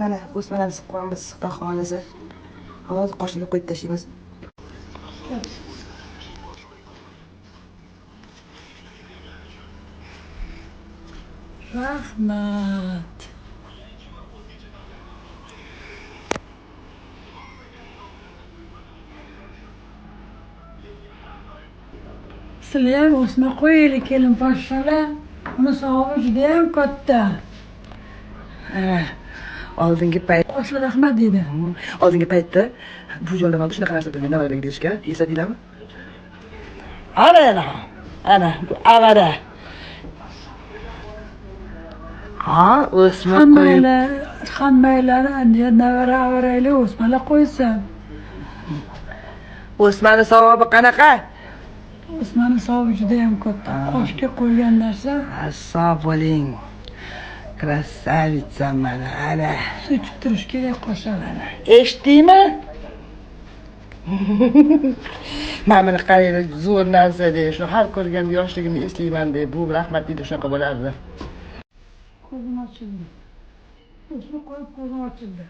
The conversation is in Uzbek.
Mana o'smalarni siqib qo'yamiz, xudo xohlasa. Hozir qoshini qo'yib tashlaymiz. Rahmat. Sizlar ham o'sma qo'yaylik, kelin poshshalar. Uni savobi judayam katta. Ana, oldingi payt Qoshlar rahmat deydi. Oldingi paytda bu joydan oldin shunaqa narsa bo'lgan, nevaralarga berishga, esladinglarmi? Ana, ana, ana, bu avara. Ha, o'sma qo'yib. Hammanglar, hammanglar nevara avaranglar o'smalar qo'ysin. O'smani savobi qanaqa? O'smani savobi judayam katta. Qoshga qo'ygan narsa. Sog' bo'ling. Красавица mana, ana. Suv ichib turish kerak qoshlarni. Eshitdingmi? Mana buni qaranglar, zo'r narsa deydi. Shuni har ko'rganda yoshligimni eslayman deydi. Bu rahmat deydi, shunaqa bo'lardi. Ko'zim ochildi. O'sma qo'yib ko'zim ochildi.